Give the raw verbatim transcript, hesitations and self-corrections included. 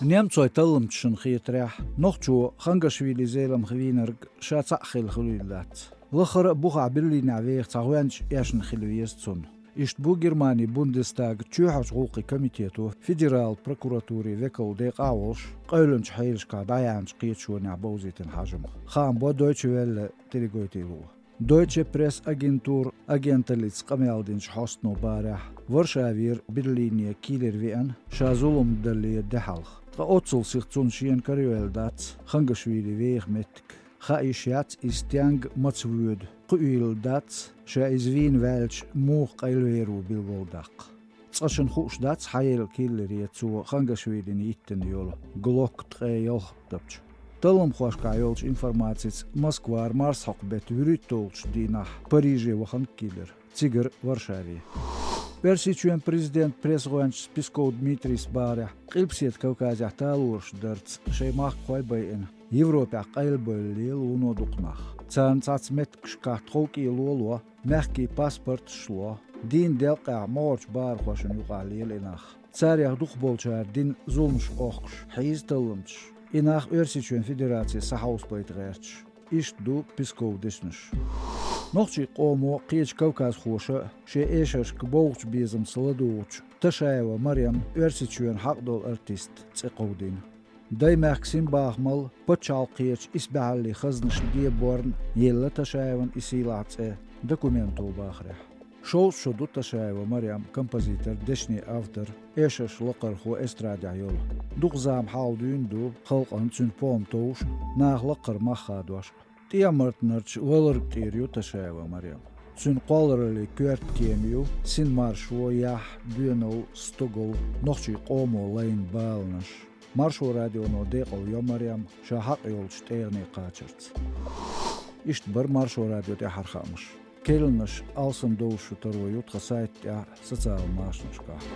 Немцойн талламчашна хетарехь, нохчо Хангашвили Зеламха вийнарг ша цхьаъ хилла хуьлийла дац. Лаххара а бухахь Берлинехь веха цхьа гӀоьнча эшна хила веза цунна. Иштта бу Германин Бундестаган чоьхьарчу гӀуллакхийн комитето федералан прокуратурин векалан декъахь а волуш, къевлинчу хьелашкахь дӀаяьхьначу кхеташонехь бовзийтина хьажам. Хаам бо Deutsche Welle телегойтийла. Deutsche Presse Agentur агенталлица къамел динчу хьостано бахарехь, Варшавера Берлине кийлера веана ша зулам далале де хьалха. Ткъа оццул сиха цунна шена карайойла дац Хангашвили веха меттиг. Хаа йиш яц, иза стенга, маца воьду, кхуьийла дац, ша иза вийна ваьлча муха къайлавер ву билгалдаккха. Цкъачунна хууш дац, хьан елла киллере цо Хангашвилина йиттина йолу Глок ткъе ялх тапча. Талламхошкахь йолчу информацица, Москвара марсхьокху беттан вуьрхӀитталгӀачу дийнахь Париже вахана киллер, цигара Варшаве. Оьрсийчоьнан президентан пресс-гӀоьнчас Песков Дмитрийс бахарехь, Къилбаседа Кавказехь талораш дарца шайн махкахой байина, Европехь къайлабевлла лела вуно дукха нах. Царна цхьацца меттигашкахь тховкӀело ло, мехкийн паспорташ ло, дийнан делкъехь могӀарчу бахархошна юкъахь лела и нах. Царех дукхахболчара дина зуламаш охкуш хьийза талламчаш, и нах Оьрсийчоьнан Федераце схьахьовсабайта гӀерташ. Иштта ду Песковн дешнаш. Нохчийн къомо, кхечу кавказхоша а шен эшаршка бовхачу безамца ладугӀучу Ташаева Марем Оьрсийчоьнан хьакъ долу артист цӀе кховдийна. Даймехкан синбахамал, пачхьалкхерчу исбаьхьаллин хазнашна деборна елла Ташаеван и сийлахь цӀе документо бахарехь. Шовзткъа шо ду Ташаева Марем композитор, дешнийн автор, эшарш лакхархо эстрадехь йолу. Дукха зама хьалха дуьйна ду халкъана цуьнан пом товш, наха лакхара мах хадош. ТӀехьа-Мартанарчу Валарг тӀера ю Ташаева Марем. Цуьнан кхоллараллин коьрта тема ю синмаршо, яхь, доьналла, стогалла, нохчийн къомо лайна баланаш. Маршо радионо декъал йо Марем ша хьакъ йолчу тӀегӀане кхачарца. Иштта бара Маршо радион тӀаьххьара хаамаш. Керланаш алсам довзуш шу таро ю тхан сайта тӀехь, социалан машанашкахь.